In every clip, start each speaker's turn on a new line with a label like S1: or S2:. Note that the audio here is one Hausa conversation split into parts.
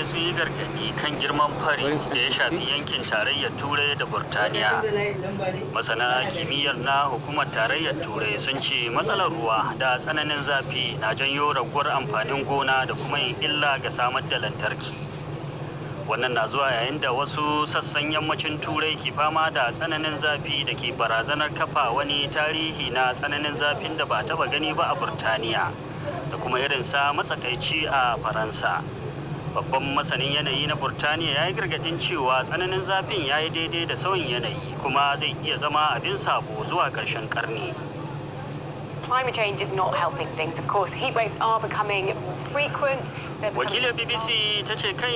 S1: sun yi gargaɗi kan girman fari da ya shafi yankin Tarayyar Turai da Burtaniya. Masana kimiyyar na Hukumar Tarayyar Turai sun ce matsalar ruwa da tsananin zafi na janyo raguwar amfanin gona da kuma yin illa ga samar da lantarki. Wannan na zuwa yayin da wasu sassan yammacin Turai ke fama da tsananin zafi da ke barazanar kafa wani tarihi na tsananin zafin da ba taba gani ba a Burtaniya da kuma irinsa matsakaici a Faransa. Babban masanin yanayi na Burtaniya ya yi gargadin cewa tsananin zafin ya yi daidai da sauyin yanayi, kuma zai iya zama abin sabo zuwa ƙarshen karni.
S2: Climate change is not helping things. Of course, heat waves are becoming frequent. They're becoming
S1: Wakilin BBC ta ce kan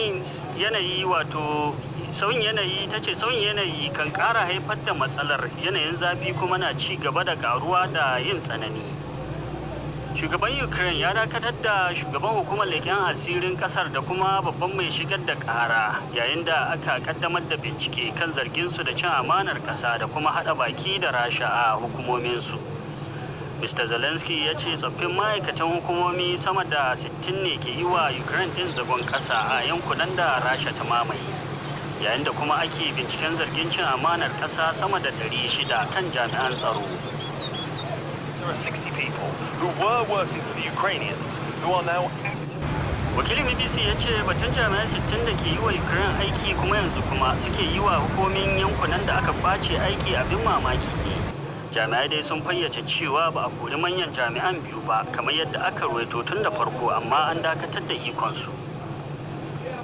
S1: yanayi, wato sauyin yanayi, ta ce sauyin yanayi kan ƙara haifar da matsalar yanayin zafi, kuma na ci gaba da ƙaruwa da yin tsanani. Shugaban Ukraine ya dakatar da shugaban hukumar leƙen asirin ƙasar da kuma babban mai shigar da ƙara, yayin da aka kaddamar da bincike kan zarginsu da cin amanar ƙasa da kuma haɗa baki da Rasha a hukumominsu. Mr. Zelensky ya ce tsoffin ma'aikatan hukumomi sama da 60 ne ke yi wa Ukraine ɗin zagon ƙasa a yankunan da Rasha ta mamaye, yayin da kuma ake binciken zargin cin amanar ƙasa sama da 600 kan jami'an tsaro.
S3: There are 60 people who were working for the Ukrainians who are now actively
S1: Wakilin BBC ya ce batun jami'an 60 da ke yi wa Ukraine aiki kuma yanzu kuma suke yi wa hukumomin yankunan da aka kwace aiki abin mamaki ne. Jami'ai dai sun fayyace cewa ba a kori manyan jami'an biyu ba kamar yadda aka ruwaito tun da farko, amma an dakatar da ikonsu.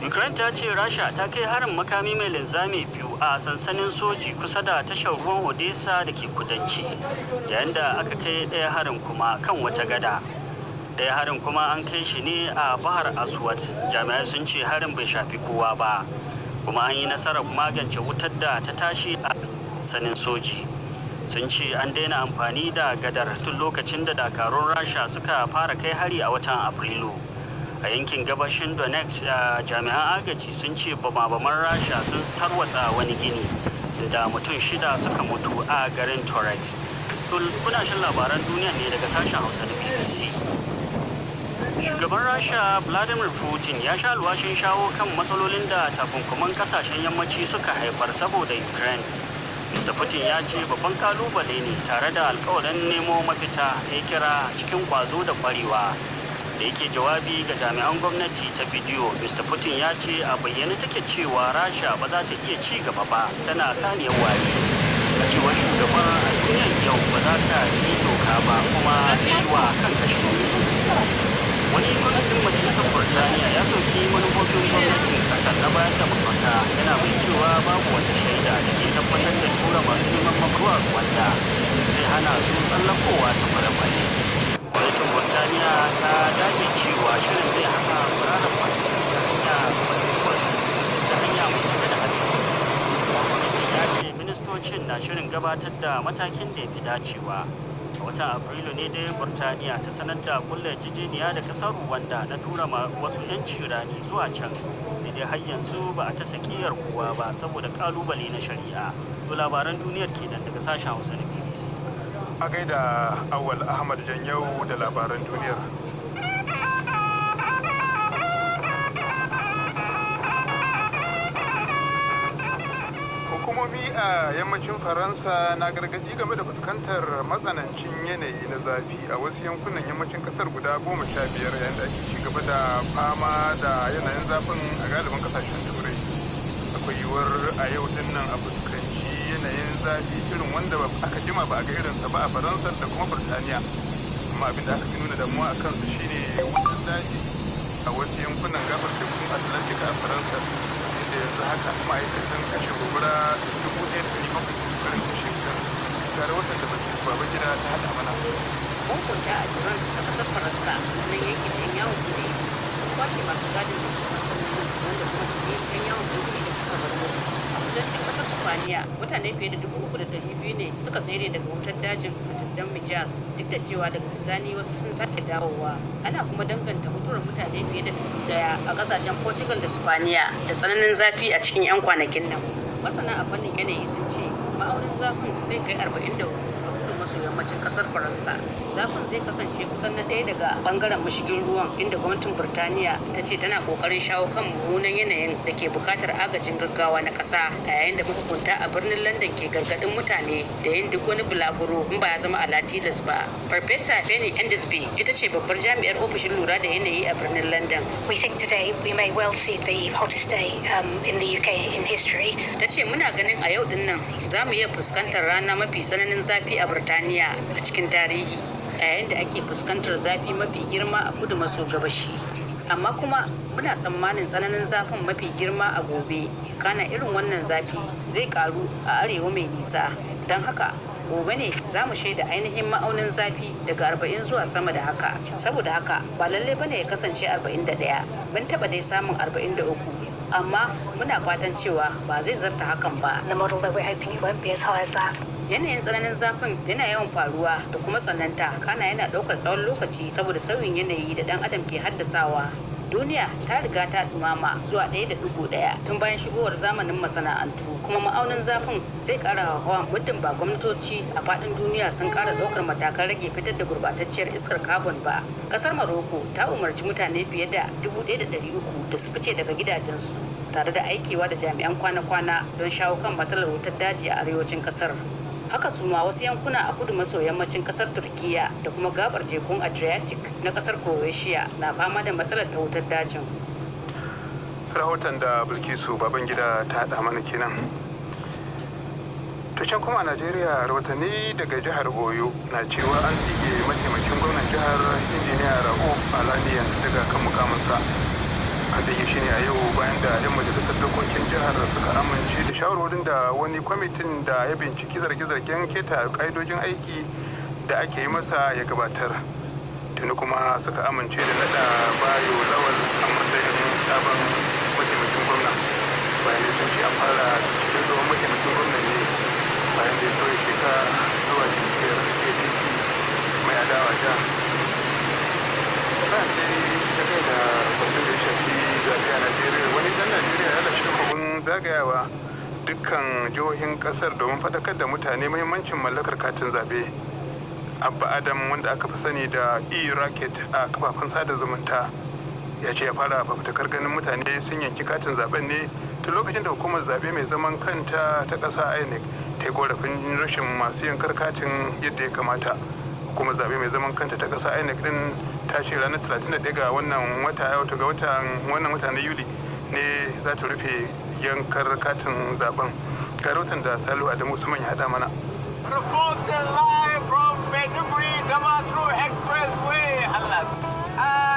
S1: Ukraine ta ce Rasha ta kai harin makami mai linzami biyu a sansanin soji kusa da tashar ruwan Odessa da ke kudanci, yayin da aka kai ɗaya harin kuma kan wata gada. Ɗaya harin kuma an kai shi ne a Bahar Aswad. Jami'ai sun ce harin bai shafi kowa ba, kuma an yi nasarar magance wutar da ta tashi a sansanin soji. Sun ce an daina amfani da gadar tun lokacin da dakarun Rasha suka fara kai hari a watan Afrilu. A yankin gabashin Donetsk, jami'an agaji sun ce bama-baman Rasha sun tarwatsa wani gini, inda mutum shida suka mutu a garin Toretsk. Kuna shan labaran duniya ne daga sashen Hausa na BBC. Shugaban Rasha Vladimir Putin ya sha alwashin shawo kan matsalolin da takunkuman kasashen yammaci suka haifar saboda Ukraine. Mr. Putin ya ce babban kalubale ne, tare da alkawarin nemo mafita da ya kira cikin kwazo da kwarewa. Da yake jawabi ga jami'an gwamnati ta bidiyo, Mr. Putin ya ce a bayyane take cewa Rasha ba za ta iya ci gaba ba tana saniyar ware. A cewar shugaban, a duniyar yau ba za ka yi doka ba kuma ka yi wa kanka shiru. Wani kwamitin majalisar Burtaniya ya soki manufofin gwamnatin kasar na bayar da mafaka, yana mai cewa babu wata shaida da ke tabbatar da tura masu neman mafaka wanda zai hana su tsallakowa ta kwale-kwale. Gwamnatin Burtaniya ta dage cewa shirin zai hana kwararar baki ta hanya mai cike da hatsari. Kwamitin ya ce ministocin na shirin gabatar da matakin da ya fi dacewa. A watan Afrilu ne dai Burtaniya ta sanar da kulla yarjejeniya da kasar Rwanda na tura wasu 'yanci rani zuwa can, sai dai har yanzu ba a ta sakiyar kowa ba saboda kalubale na shari'a. To, labaran duniyar kenan daga sashen Hausa na BBC.
S4: A gaida Awal Ahmad Janyau da labaran duniyar. Hukumomi a yammacin Faransa na gargaɗi game da fuskantar matsanancin yanayi na zafi a wasu yankunan yammacin kasar guda 15, yayin da ake ci gaba da fama da yanayin zafin a galibin kasashen Turai. Akwai yiwuwar a yau din nan a fuskanci yanayin zafi irin wanda aka jima ba a ga irinsa ba a Faransa da kuma Burtaniya, amma abin da aka fi nuna damuwa a kansa shine wutan daji a wasu yankunan gabar tekun Atlantic a Faransa, inda yanzu haka ma'aikatan kashe gobara 1,700 ke kokarin kashe wutar. Ga rahoton da Bilkisu Babangida ta haɗa mana.
S5: Mahukunta a Duran ta kasar Faransa, wannan yankin 'yan yawon bude ido, sun kwashe masu gadin da ke sansanonin, wanda kuma tuni 'yan yawon bude ido suka bar wurin. A kudancin kasar Spaniya, mutane fiye da 3,200 ne suka tsere daga wutar dajin a tuddan Mijas, duk da cewa daga bisani wasu sun sake dawowa. Ana kuma danganta mutuwar mutane fiye da 1,000 a kasashen Portugal da Spaniya da tsananin zafi a cikin 'yan kwanakin nan. Masana a fannin yanayi sun ce ma'aunin zafin zai kai 44 a kudu maso maso yammacin kasar Faransa. Zafin zai kasance kusan na ɗaya daga bangaren mashigin ruwan, inda gwamnatin Birtaniya ta ce tana kokarin shawo kan mummunan yanayin da ke bukatar agajin gaggawa na ƙasa, a yayin da mahukunta a birnin London ke gargaɗin mutane da yin duk wani bulaguro in ba ya zama ala tilas ba. Farfesa Penny Endersby ita ce babbar jami'ar ofishin lura da yanayi a birnin London.
S6: We think today we may well see the hottest day in the UK in history.
S5: Ta ce muna ganin a yau din nan za mu iya fuskantar rana mafi tsananin zafi a Birtaniya a cikin tarihi, a yayin da ake fuskantar zafi mafi girma a kudu maso gabashi. Amma kuma muna tsammanin tsananin zafin mafi girma a gobe, kana irin wannan zafi zai karu a arewa mai nisa. Don haka gobe ne za mu shaida ainihin ma'aunin zafi daga 40 zuwa sama da haka. Saboda haka ba lalle bane ya kasance 41. Mun taba dai samun 43, amma muna fatan cewa ba zai zarta hakan ba.
S6: The model that we're hoping it won't be as high as that.
S5: Yanayin tsananin zafin yana yawan faruwa da kuma tsananta, kana yana ɗaukar tsawon lokaci saboda sauyin yanayi da ɗan adam ke haddasawa. Duniya ta riga ta dumama zuwa 1.1 tun bayan shigowar zamanin masana'antu, kuma ma'aunin zafin zai kara hauhawa muddin ba gwamnatoci a faɗin duniya sun kara ɗaukar matakan rage fitar da gurbatacciyar iskar carbon ba. Kasar Maroko ta umarci mutane fiye da 1,300 da su fice daga gidajensu, tare da aikewa da jami'an kwana-kwana don shawo kan matsalar wutar daji a arewacin kasar. Haka su ma wasu yankuna a kudu maso yammacin kasar Turkiya da kuma gabar tekun Adriatic na kasar Croatia na fama da matsalar ta wutar dajin.
S4: Rahoton da Bilkisu Babangida ta haɗa mana kenan. To, can kuma a Najeriya, rahotanni daga jihar Oyo na cewa an tsige mataimakin gwamnan jihar, Injiniya Ra'uf Alaniyan, daga kan mukaminsa. An tsige shi ne a yau bayan da 'yan majalisar dokokin jihar suka amince da shawarwarin da wani kwamitin da ya binciki zarge-zargen keta ƙa'idojin aiki da ake yi masa ya gabatar. Tuni kuma suka amince da nada Bayo Lawal a matsayin sabon mataimakin gwamna. Bayanai sun ce an fara binciken tsohon mataimakin gwamna ne bayan da ya sauya sheka zuwa jam'iyyar APC mai adawa jihar. Kan sai da kai da batun da ya shafi zaɓe a Najeriya, wani ɗan Najeriya ya lashe takobin zagayawa dukkan jihohin ƙasar domin faɗakar da mutane muhimmancin mallakar katin zaɓe. Abba Adam, wanda aka fi sani da E-Rocket a kafafen sada zumunta, ya ce ya fara fafutukar ganin mutane sun yanki katin zaben ne tun lokacin da hukumar zaɓe mai zaman kanta ta ƙasa, INEC, ta yi korafin rashin masu yankar katin yadda ya kamata. Hukumar zaɓe mai zaman kanta ta ƙasa, INEC din, ta ce ranar 31 ga wannan wata, wato ga watan wannan wata na Yuli ne, za ta rufe yankar katin zaben. Ga rahoton da Salihu Adamu Usman ya haɗa mana.
S7: Reporting live from Maiduguri Damaturu Expressway. Allah.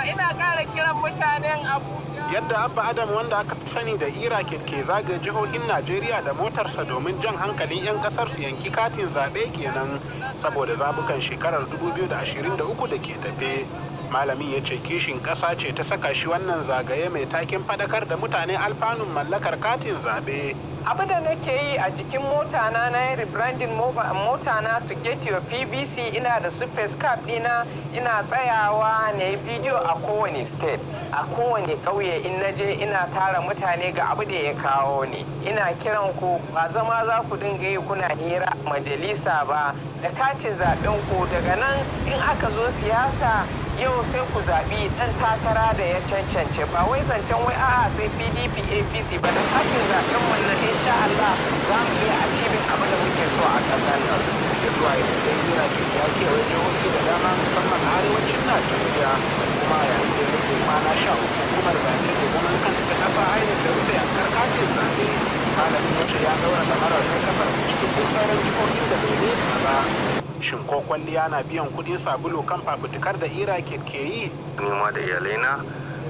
S7: Ina ƙara kiran mutanen Abuja.
S8: Yadda Abba Adam, wanda aka fi sani da E-Rocket, ke zagaye jihohin Najeriya da motarsa domin jan hankalin 'yan kasar su yanki katin zaɓe kenan saboda zabukan shekarar 2023 da ke tafe. Malamin ya ce kishin ƙasa ce ta saka shi wannan zagaye mai taken fadakar da mutane alfanun mallakar katin zaɓe.
S7: Abu da nake yi a jikin mota na, na yi rebranding mota na to "Get your PVC". Ina da su face cap dina, ina tsayawa na yi bidiyo a kowane state, a kowane ƙauye in na je ina tara mutane, ga abu da ya kawo ni. Ina kiran ku, ba zama za ku dinga yi kuna hira a majalisa ba, da katin zaɓen ku. Daga nan in aka zo siyasa yau, sai ku zaɓi ɗan takara da ya cancance, ba wai zancen wai a'a sai PDP, APC ba. Da katin zaɓen mu nan, insha Allah za mu iya achieving abin da muke so a ƙasar nan.
S8: Ya zuwa yanzu dai E-Rocket ya kewaye jihohi da dama, musamman a arewacin Najeriya. Kuma yayin da ya rage kwana 13 hukumar zaɓe mai zaman kanta ta ƙasa, INEC, da rufe yankar katin zaɓe, malamin ya ce ya ɗaura ɗamarar kai kafar cikin duk sauran jihohin da bai leƙa ba. Shin ko kwalliya na biyan kuɗin sabulu kan fafutukar da E-Rocket ke yi?
S9: Ni ma da iyalaina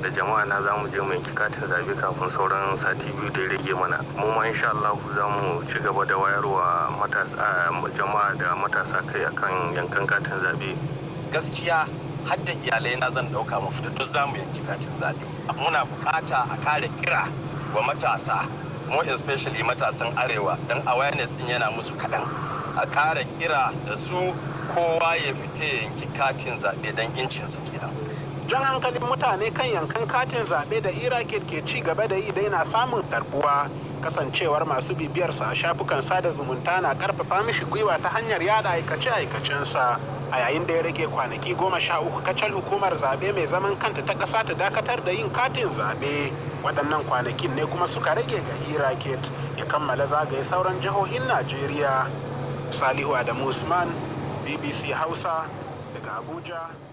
S9: da jama'a na za mu je mu yanki katin zabe kafin sauran sati 2 da ya rage mana. Mu ma insha Allah za mu ci gaba da wayarwa matasa, jama'a da matasa kai akan yankan katin zabe.
S3: Gaskiya har da iyalai na zan dauka mu fita, duk za mu yanki katin zabe. Muna bukata a kare kira wa matasa more especially matasan arewa, dan awareness din yana musu kaɗan. A kara kira da su, kowa ya fita ya yanki katin zaɓe don incinsa kenan.
S8: Jan hankalin mutane kan yankan katin zaɓe da Iraket ke ci gaba da yi dai na samun karbuwa, kasancewar masu bibiyarsa a shafukan sada zumunta na karfafa mishi gwiwa ta hanyar yada aikace-aikacensa. A yayin da ya rage kwanaki 13 kacal hukumar zaɓe mai zaman kanta ta ƙasa ta dakatar da yin katin zaɓe, waɗannan kwanakin ne kuma suka rage ga Iraket ya kammala zagaye sauran jihohin Najeriya. Salihu Adamu Usman, BBC Hausa, daga Abuja.